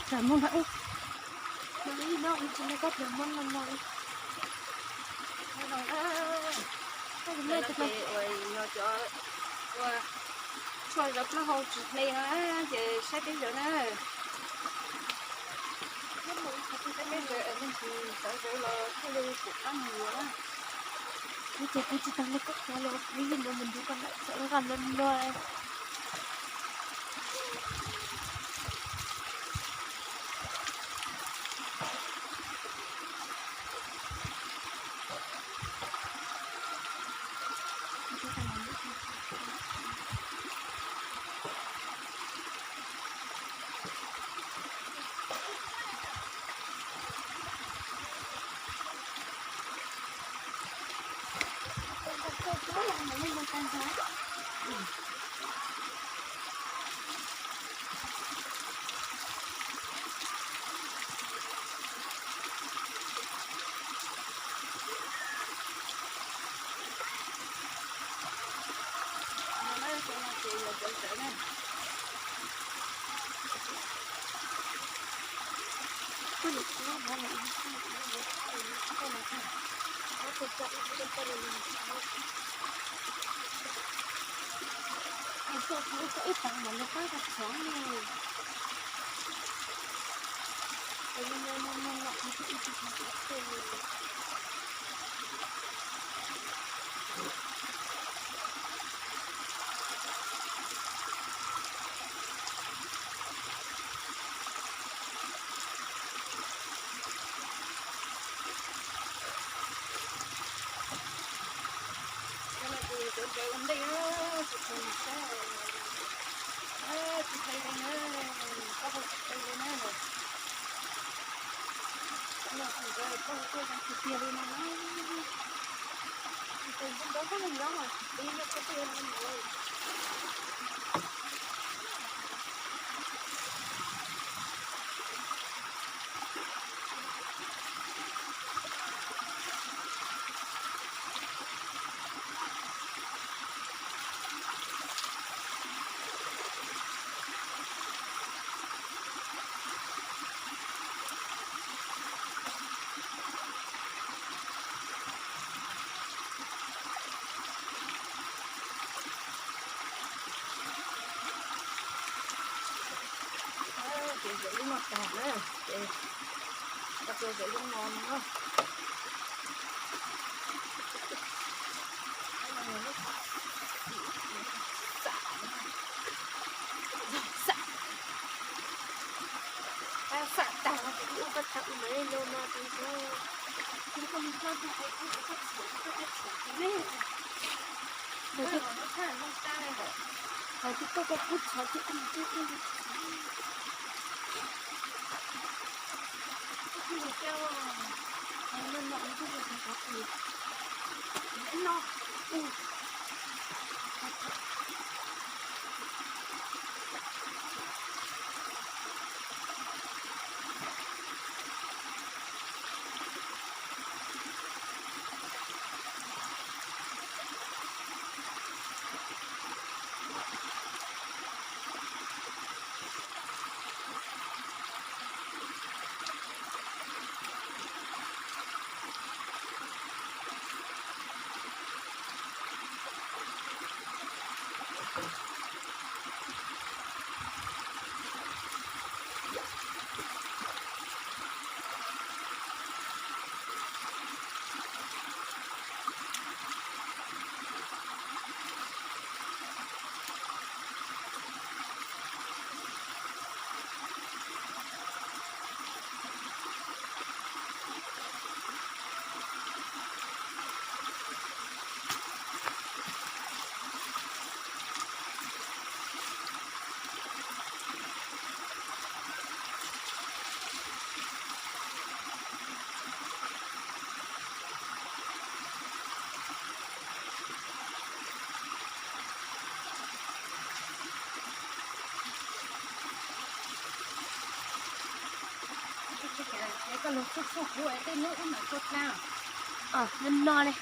Tsam muaj no ib, no ib no ib tsis muaj koj tus muab no no ib. Koj tus muab no ces uas yog cov uas tshuaj zov plaub hau tsis hle no ces saib peb zov na. Saib peb zov, leej twg xav zov los thiaj li pum qab mus yuav na. Kuv ces kuv tsis tau hle koj cov los kuv yeej mus mus nrhiav koj lawm txawm nqa no no. Cov no ces cov zawv ua ntej, tsis tshua saib, tsis hle li na, koj puas tsis hle li na. Cov no ces zawv koj ua tuaj zoo tiag tiag li no na. Ces nrov nrov koj li nrov mas tsis txiv nrog koj tuaj li no. Ces zawv lub no tag na, ces koj tuaj zawv lub no no. Xam, xam tag no ces ib ua koj thav ua mas zoo no ces zoo. Ces koj mus tso tag es ua koj txhuam, koj txhuam ces me. Hais tias koj koj kub txhuam ces koj mus tso tag. Koj los txhub txhub kuv tej hnub wb mam tua dlaab. No no ne.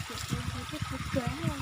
Ces